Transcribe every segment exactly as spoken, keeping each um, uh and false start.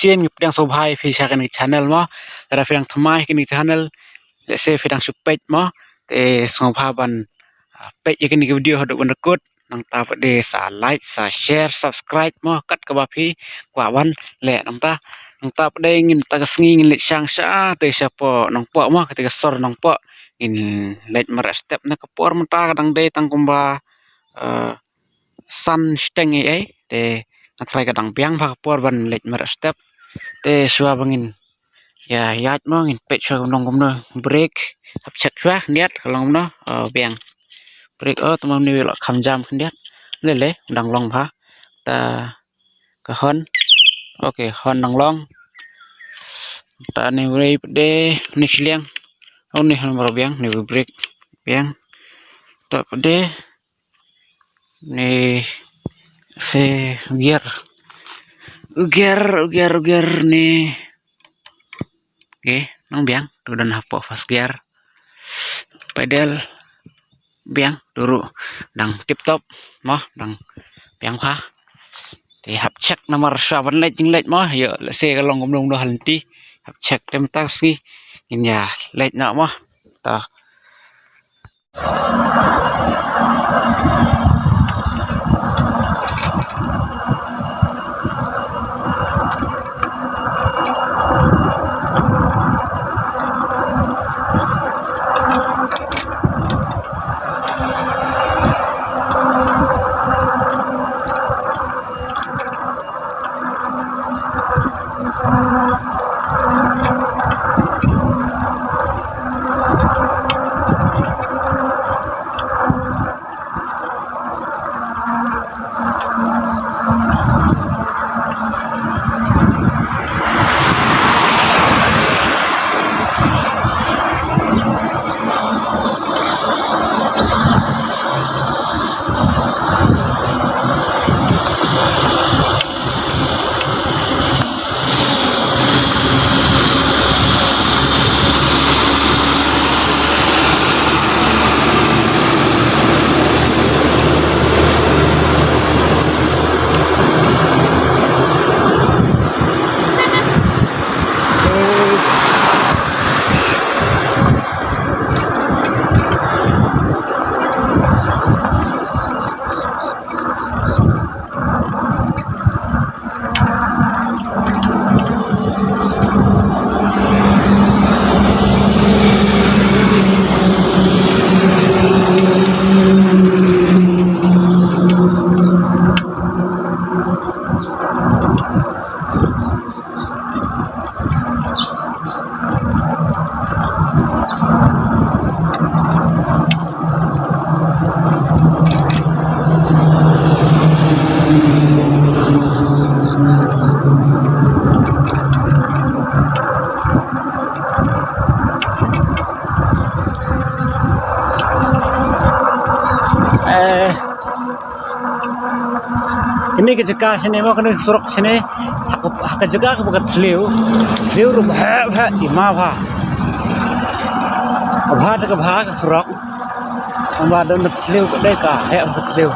shisien ngi pdiang sngewbha ïa phi sha kane ka channel mo. Lada phi dang thymmai kane ka channel, lehse phi dang shu peit mo, te sngewbha ban, ah, peit ïa kane ka video haduh ban da kut. Nangta pat de sa like, sa share, subscribe mo, kat kaba phi kwah ban leh. Nangta, nangta pat de ngin mynta ka sngi ngin leit shang sha te shapoh Nongpoh mo, kata ka sor Nongpoh. Ngin leit mareh step na ka por mynta ka dang dei tang kumba, eh, san shiteng ei ei. Te nga tharai ka dang biang bha ka por ban leit mareh step. Te shuwa ba ngin ïa ïaid mo ngin peit shuwa kumno kumno. Brake, hap check shuwa khyndiat ka long kumno. Oh, biang. Brake, oh, tymmen ne wi la kham jam khyndiat. Lele, dang long bha. Ta ka horn. Okay, horn dang long. Ta ne wi pat de, ne shiliang. Oh, ne horn baroh biang, ne wi brake. Biang. Ta pat de. Ne se gear. U gear, u gear, u gear ne. Okay, nang biang, tu don hapoh first gear. Pedal biang, tu ruh dang tip top, mo, dang biang bha. Te hap check namar shuwa ban leit jing leit mo, ïoh lehse ka long kumno kumno ha lynti. Hap check te mynta ka sngi ngin ïa leit noh mo. Ta. Eh, kane ka jaka shane mo, kane ka surok shane, ha ka, ha ka jaka kaba ka thliew, thliew ruh bha bha, i ma bha. Ka bha te ka bha ka surok. Ym ba don thliew ka dei ka heh ka thliew.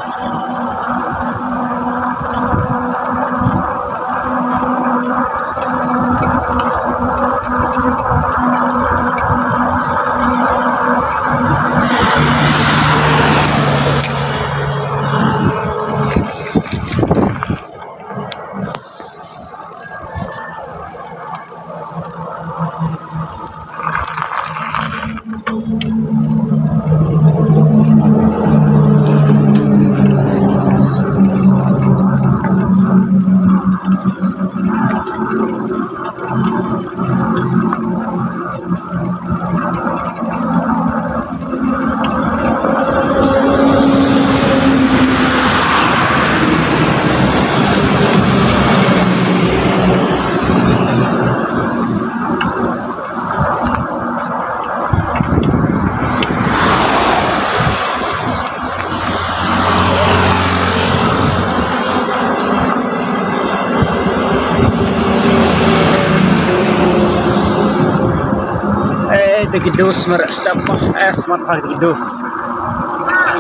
Eh, te ki dus mareh step mo. Eh, smat ha ki dus.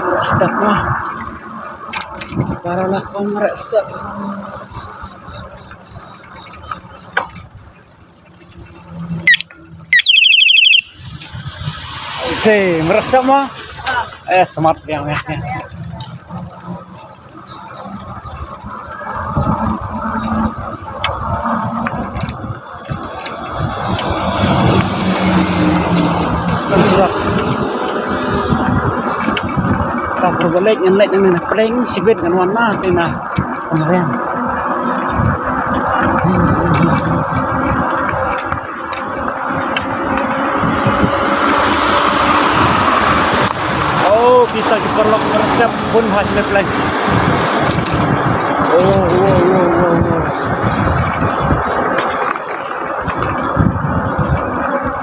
Mareh step mo. Para la ko mareh step. Te, mrasta mo? Eh, smart biang, biang, biang. Kan sudah. Ka pur balik ngan leit nang na pleng sibit ngan wan na te na. Kemarin. Oh, kita ki paralok, paralok step pun ha sini pleng. Oh, oh, oh, oh,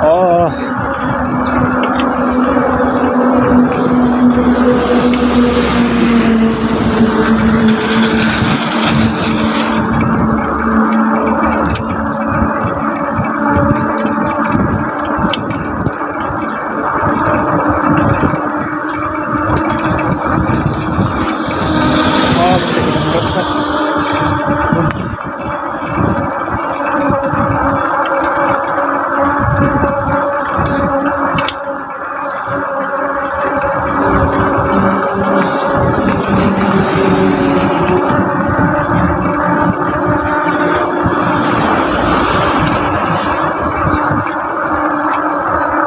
oh. Oh.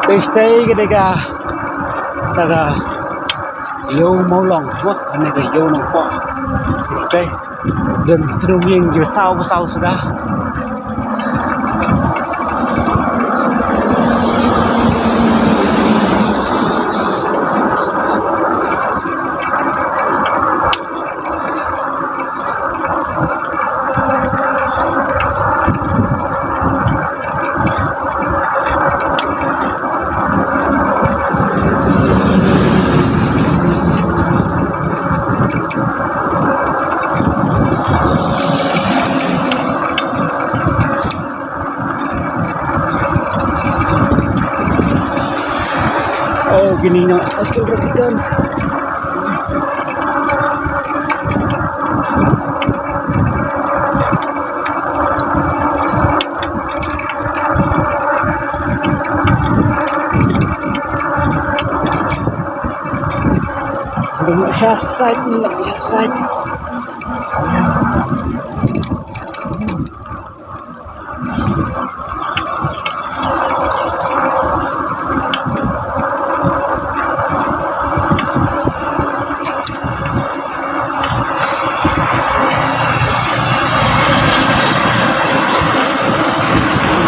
Te shatei ka dei ka, ka, ka Ïew Mawlong, mo, kane ka Ïew Nongpoh. Te shatei don ki tnum ïing ki saw, ki saw suda. Oh, kine nang sakit ruh kita. Dah nak sasat, nak sasat.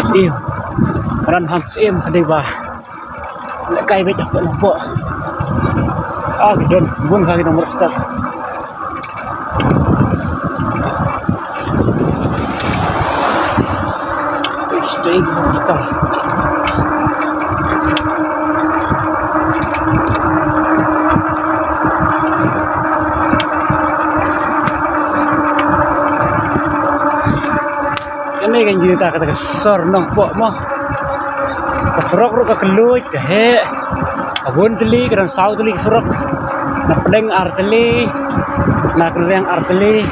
Siem. Ran ham siem ka dei ba. Leh kai beit hapoh Nongpoh. Ah, ki don bun ka ki nong marstad. Stay kita. Kane kan kita kata ka sor Nongpoh mo. Ka surok ruh ka kylluid ka heh. Ka bun tylli, ka dang saw tylli ka surok. Na pdeng ar tylli, na kynriang ar tylli.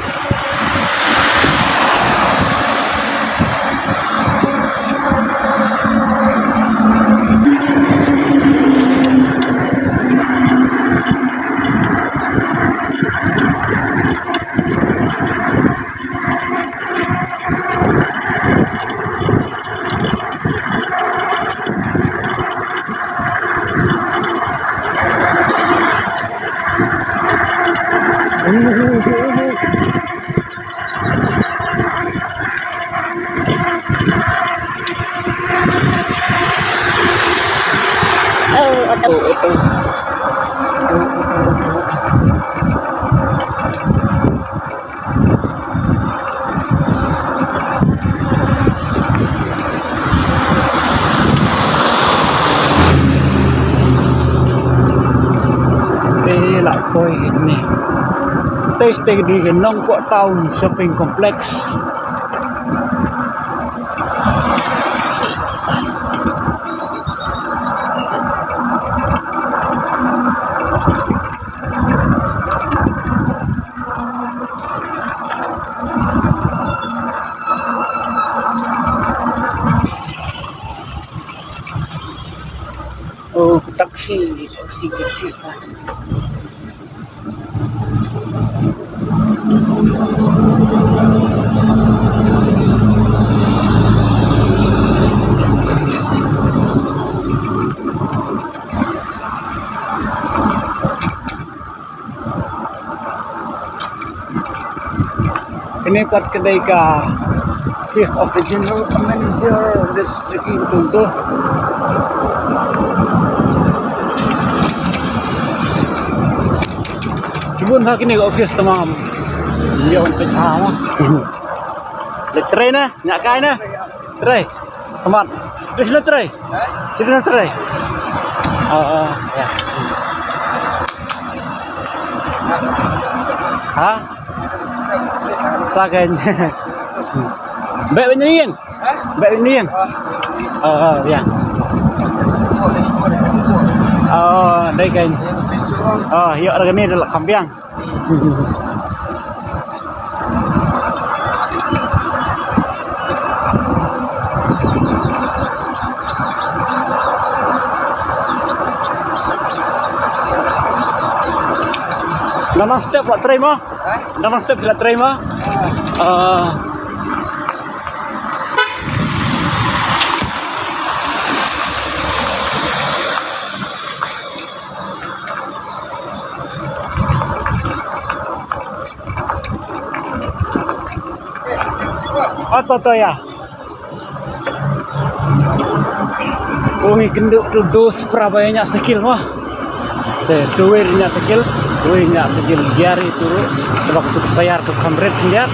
Oh, oto. Oh, oto. Te la poi kane. Te shatei ka dei ka Nongpoh Town Shopping Complex. Oh, taxi, taxi, taxi stand. Kane pat ka dei ka office of the general manager of this city, betul tu. Kibun ha kine ka office tamam. Dia wan pynha ma. Le trai na, nya kai na. Trai. Smart. Terus na trai. Terus na trai. Oh, oh, ya. Ha? Takan. Baik benerin. Baik benerin. Oh, oh, ya. Oh, dai kan. Oh, yuk, ada kami dalam kambiang. Nana step la trai ma? Nana step la trai ma? Ah. Oto to ya. Ko ngi kynduh tu dos pra ba ïa ñiah sikil mo. Te, tu wei ñiah sikil, tu wei ñiah sikil gear itu ru. Sebab tu tayar tu kham rit gear.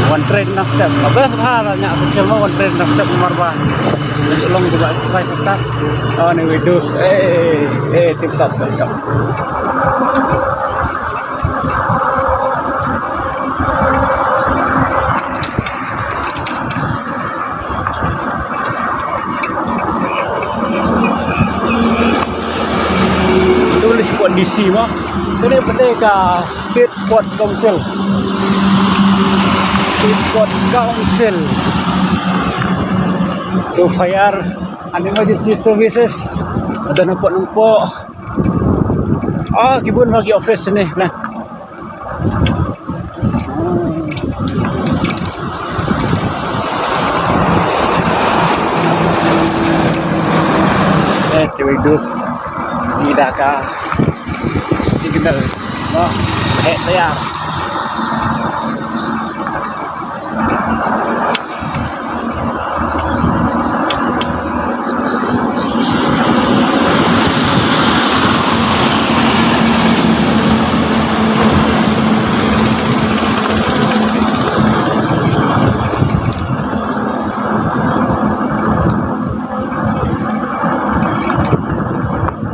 Wan trai nang step. Best bha la ñiah sikil mo, wan trai nang step mar ba. Long tu ba exercise start. Oh, ni wei dos. Eh, eh, tip top, tip top. Tu list spot D C mo. Kane pat dei ka State Sports Council. State Sports Council. Tu fire and emergency services. Ada nampak-nampak. Ah, kibun bagi office ni. Nah. Eh, kiwi dus. Ida ka signal. Mo, heh tayar.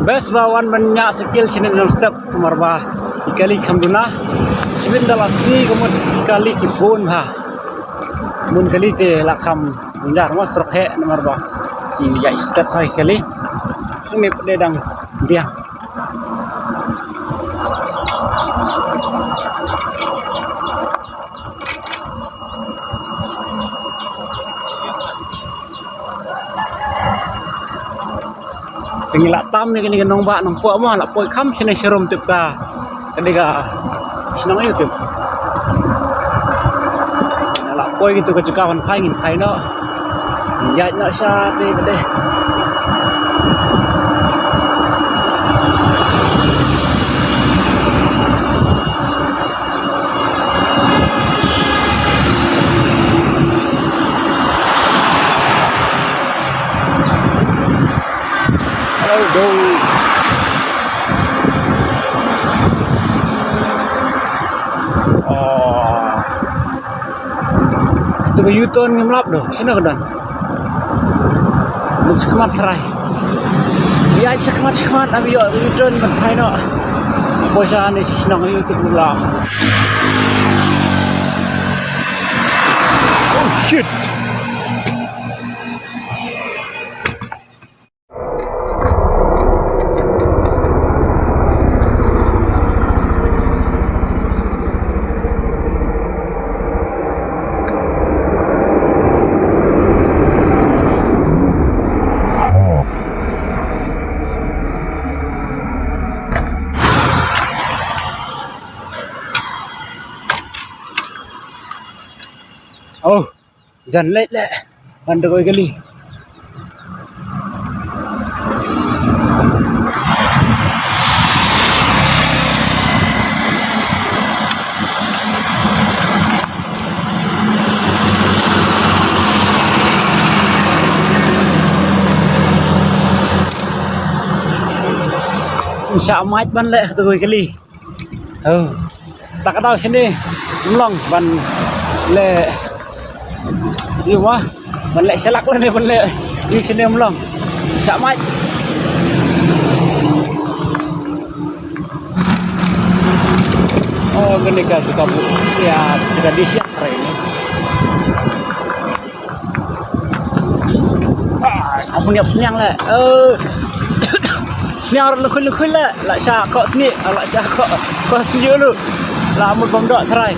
Best ba wan ban ñiah sikil shane nang step. Namar ba i kali kham duna. Shibit da la sngi ka mut i kali ki bun ha. Bun kali te la kham bunjar mo surok heh namar ba i ïa step ha i kali. Ni pde dang biang. Te ngi la tam ïa kane ka nongbah Nongpoh mo, la poi kham shane sharum tip ka. Ka dei ka shnong aïu tip. La poi kito ka jaka ban phai ngin phai noh. Ïaid noh sha te ka dei. Hello, guys. Oh. Tu ka U-turn ngim lap doh. Shano ka don? Mut shakhmat trai. Ïa shakhmat shakhmat, am ïoh U-turn ban phai noh. Poi sha ne sha shnong ïoh tu la. Oh shit. Kan leh leh. Kan da kawei kali. Shah mait ban leh da kawei kali. Oh. Ta ka daw shane ym long ban leh. Ïa wa ban leh shalak lane ban leh. Ïa shane ym long. Shah mait. Oh, kane ka, ka bu siat, ka di siat. Ah, ap niap sniang leh. Eh. Sniang lukhuh lukhuh leh. La sha ko sni, la sha ko. Ko sni lu. La mut bam dok trai.